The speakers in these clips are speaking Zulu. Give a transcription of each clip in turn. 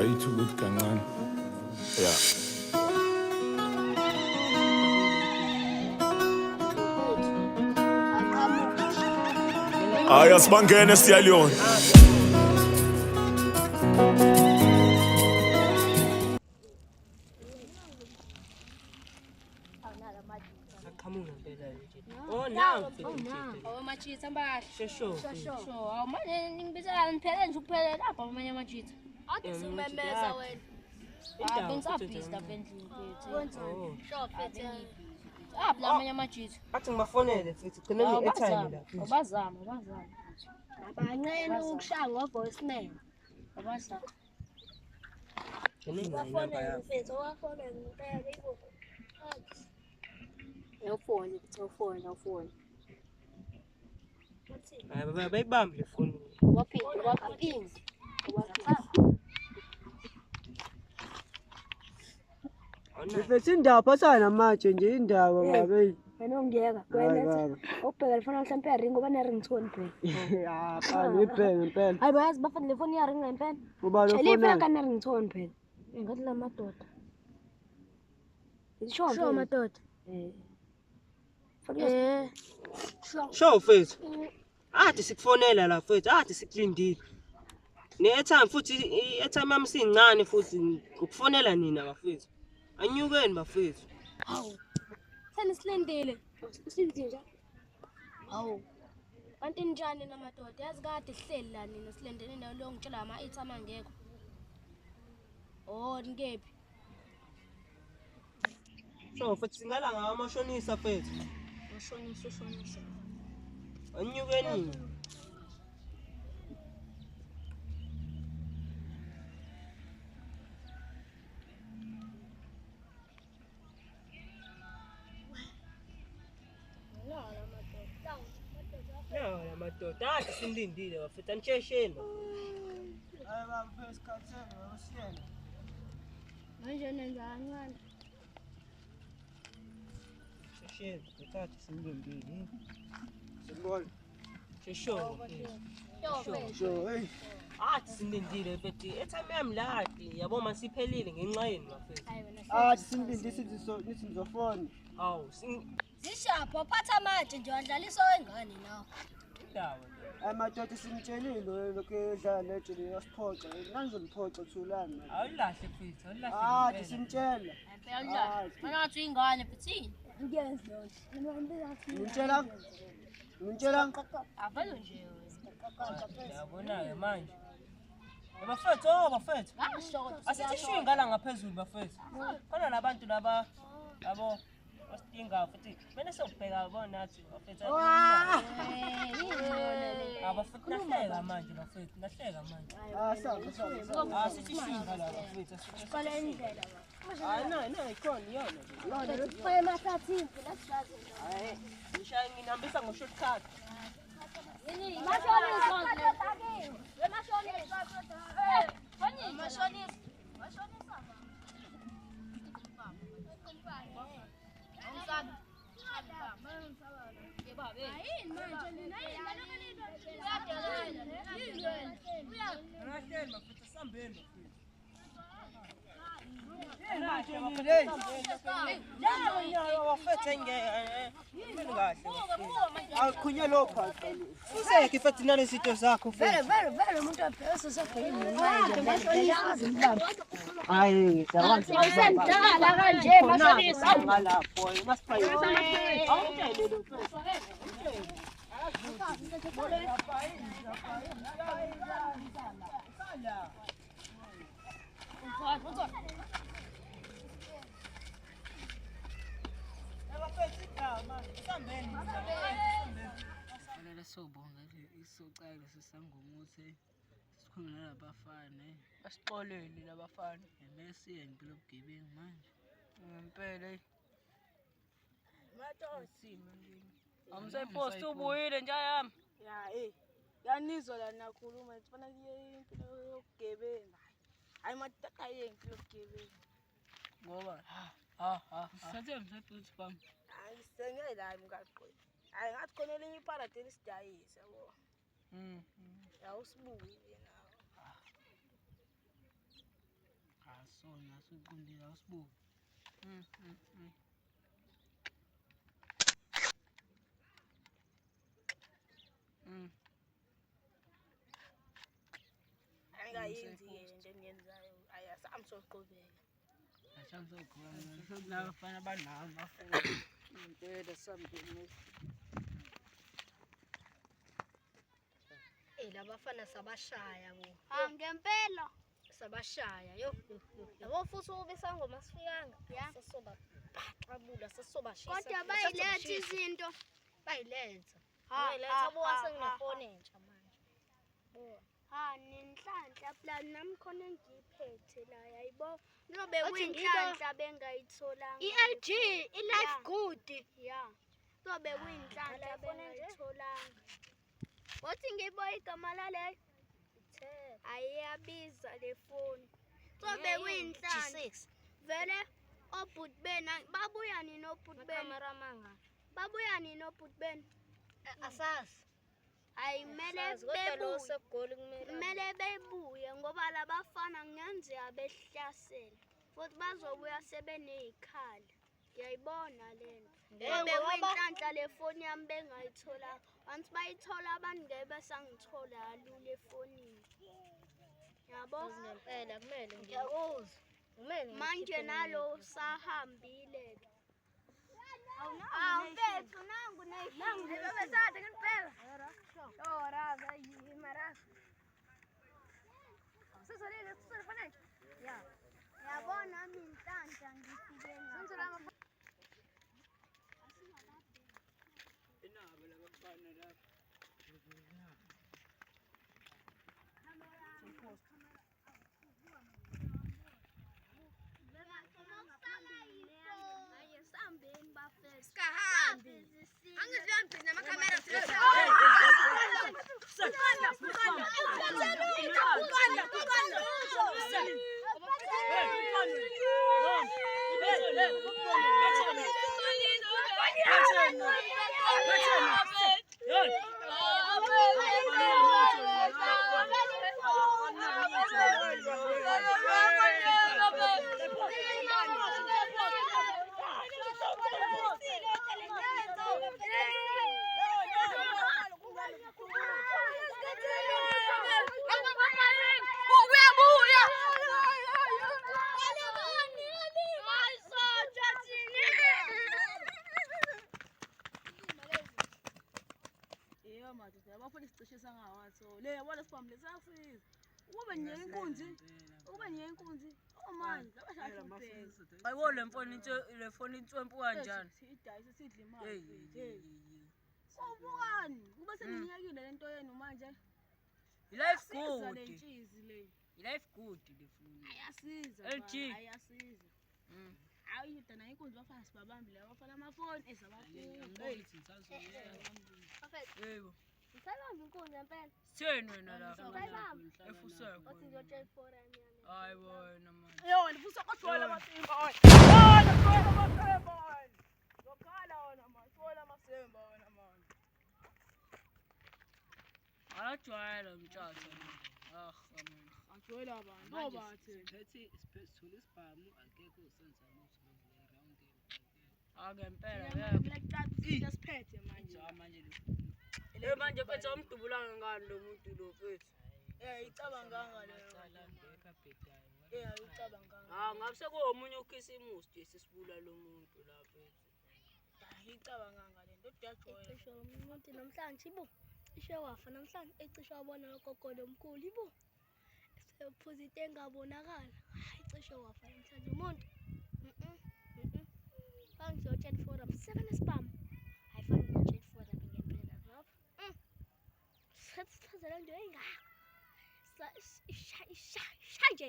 Ayithi ukuthi kancane. Yeah. Hayi asibangene siyaliyona. Aqhamuka ngempela nje. Oh now. Oh majitha ambahle. Shesho. Sho, awu manje ningibizela niphele nje ukuphele lapha amanye amajitha. Ade sikumemeza wena. Ah, bengisabhizi lapha endlini mfethu. Oh. Sho mfethu. Ah, la amanye amajitha. Athi ngibafonele futhi gcina nge-airtime la. Abazama, abazama. Abancane ukushaya ngo-voicemail. Abazama. Gcine nginamba yami. Mfethu owafonela ngempela ibo. Awufone, awufone, awufone. Hayi baba bayibambe le foni. Waphinde, waphinde. Mfethu indaba phathana namatshe nje indaba baba eyi. Wena ungiyeka. Hayi Wena baba. ukubheka le foni mhlawumbe iyaringa ngoba ne-ringtone phela. Ah, fana uyibheke ngempela. Hayi bayazi bafana le foni iyaringa ngempela. Uba lo Phela ifuna fona. kane-ringtone phela. Ngathi la madoda. Sho Sho madoda. Eh. Eh. Sho mfethu. Athi sikufonela la mfethu, athi sikulindile. Ne-airtime futhi i-airtime yami sincane futhi ukufonela nina bafethu. Anyukeni bafethu. Hawu. Senisilindile. Usilindile nje. Hawu. Kanti ninjani namadoda? Yazi kade sihleli la nina silindele nayo lo ngitshela ama-airtime angekho. Oh, nikephi? Sho mfethu singala ngawo amashonisa mfethu. Ushonisa, ushonisa. Anyukeni. Nawo la madoda athi sinilindile bafethu anishesheni. Hayi baba phela isikhathi usiyena. Manje nenza kancane. Shesheni, mfethu sinilindile. Sibona. Shesho mfethu. Sho hey. Athi sinilindile mfethu i-airtime yami ladi yabo masiphelile ngenxa yenu bafethu. Ah simlinde sithi so nithi nizofona. Awu Zishapho waphatha amatshe nje wadlalisa wengane nawe. indaba le. Hayi madoda simtshelile lokho edlala letshe liyasiphoxa. Nanizoliphoxa thulani manje. Awulahle mfethu, awulahle. Ah ngempela. simtshela. Impela njani? Mina ngathi uyingane futhi. Ngiyenzi lonto. Ngitshela. Ngitshela. Avele nje wena. Yabona-ke manje. Eh, Bafethu, oh bafethu. Ngasho kodwa. Asithi shuyi ngala ngaphezulu bafethu. Khona labantu laba yabo osidinga futhi kumele siyobheka bona nathi bafethu. Ah bafethu nahleka manje bafethu, nahleka manje. Ah sabe sabe. sabe. Ah sithi shuyi ngala bafethu. asithi Qala indlela. Hayi no, no ikhona iyona. Yona le. Faya emahlathini phela sijazi. Hayi, ngishaya nginihambisa ngo-shortcut. Mashonisa. Mashonisa. Mashonisa. Nahleli bafethu, asihambeni bafethu. Akhunywe lo phansi. Fuseke mfethu nalezinto zakho Vele vele vele umuntu wabheka sesebhekile manje. Mashonisa. Hayi ngiyakwazi. Awusemdala kanje mashonisa. Ngalapho masiphayi. Awutshele lo mfethu. Fanele sobonga isocala sesangoma ukuthi sikhulume nalabafana eh. Basixolele labafana. Kumele siye ngempela ubugebengu manje. Ngempela. Awusepost ubuyile nje yami. Ya eh yanizwa la nakhuluma ngifana impilo yokugebenga. Hayi madoda ayiye impilo yokugebenga. Ngoba ha ha ha. Sithathe msaphuthi bami. Hayi sengeke la emgaqweni. Hayi ngathi khona elinye iparade elisidayisa yabo. Ya usibukile nawe. Sona siqondile awusibuki. Angayenzi-ke lento eniyenzayo. Ayi asami soqhubeka. Asami soqhubeka. Nabafana banawo amafoni. Impela sambeni. Eh labafana sabashaya bo. Ha ngempela. Sabashaya yo yo yo. Yabo futhi ukube isangoma sifikanga. Ya. Sesoba baxabula sesoba shisa. Kodwa bayiletha izinto. Bayiletha. Ha, Bayiletha ha, buka ha, senginefoni entsha manje. Buka. Ha nenhlanhla plan nami khona engiyiphethe la yayibo. Kuyobe Othi kuyinhlanhla bengayitholanga. I-LG, i-Life Ya. Good. Ya. Kuyobe kuyinhlanhla Ngale foni nje? bengayitholanga. Wathi ngibo igama laleyo. Ayiyabiza le foni. Kuyobe kuyinhlanhla. G6. Vele obhuti bena babuya nini obhuti bena? Makhamera amanga. Babuya nini obhuti bena? Asazi. Hayi kumele Asazi, kodwa lo bebuye. osegoli kumele. Kumele bebuye ngoba labafana kungenzeka behlasele futhi bazobuya sebeney'khali. Ngiyayibona lento. Ngeke Ngobe ngoba- kuyinhlanhla le foni yami bengayitholanga. Once bayithola abantu ngeke besangithola kalula efonini. Yabo? Ngempela kumele nje. Ngiyakuzwa. Kumele Manje ngikhiphe nalo sahambile-ke. Awu mfethu nangu nangu. Yabona mina inhlanhla ngifike ngapha. Inabo labafana lapha. Sambeni bafethu. Sikahambi. Angizwani namakhamera Yebo madoda, abafuna isicishe sangawathi. Le yabona sibambe lesasiza. Ukube nje inkunzi, ukube nje inkunzi. Oh manje, abashaya ubheke. Ayibo le mfoni le foni inswempu kanjani? Idayise sidle imali. Hey, mfethu, hey. Ubukani? Kube seninyekile lento yenu manje. Life Siza le good. ntshizi le. Life good le foni. Ayasiza. LG. baba, Ayasiza. Hayi dana inkunzi bafana sibabambile abafana amafoni esabafuna. Bafethu, Yebo. ngisayibamba inkunzi ngempela. Sitheni wena la? Ngisayibamba. Efuseko. Othi ngiyotshela iforum yami. Hayi wena manje. Yo, ndifisa ukujwayela amasimba wena. Yona, jwayela amasimba wena. Zokhala wena manje, jwayela amasimba wena manje. Akajwayela mtshatha. Ah, man. Ajwayela abantu, Manje obathe. siphethe sithole isibhamu akekho usenza lutho manje le round. Ah ngempela yebo. Mina kuqala siphethe manje. Ja manje le. Le manje mfethu awumdubulanga ngani lo muntu lo mfethu? Eh, icabanganga leyo. Eh, ayicabanganga. Ah ngabe sekuwomunye ukhisimusi nje sisibula lo muntu la mfethu. Ayicabanganga lento, uyajwayela. Ecishe umuntu namhlanje ibo. Ishe wafa namhlanje ecishe wabona ugogo lomkhulu ibo. Sephuza into engabonakala. Hayi cishe wafa namhlanje umuntu. Fana ngizotshela iforum. Sebenesibhamu. Hayi fana ngizotshela iforum ngempela ngoba. Sithatha le nto engaka. Isha isha isha nje.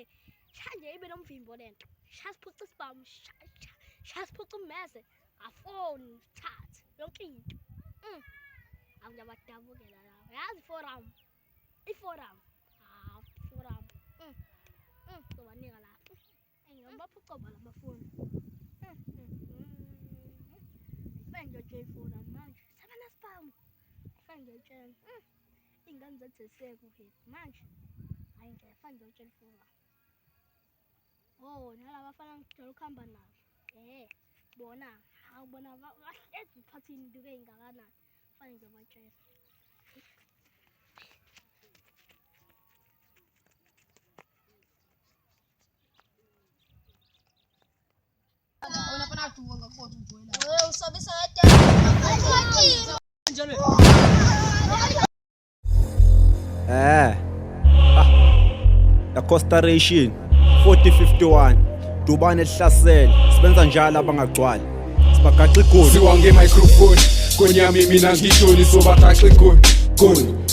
Sha nje ibe nomvimbo lento. Sha siphuca isibhamu. Sha sha sha siphuca ummese. Afoni sithathe yonke into. Angiyabadabukela lawa. Yazi iforum. Iforum. Ah, iforum. Zobanika lapho. Engiyobaphuca lamafoni. Ngiyotshela iforum manje. Sebenesibhamu. Fanele ngiyotshela. Iy'ngane zethu ziseke manje. Hhayi ngeke fanele ngiyotshela iforum. Oh, nalaba bafana ngijwayele ukuhamba nabo. Eh, bona, hawu bona bahlezi ngiphatha iy'nduku ey'ngakanani. Fanele ngizobatshela. Eh. Ah. La Costa Ration 4051 Dubane lihlasele sibenza njalo abangagcwali sibagaxa igoli Siwa nge-microphone konyami mina ngishoni sobagaxa igoli goli.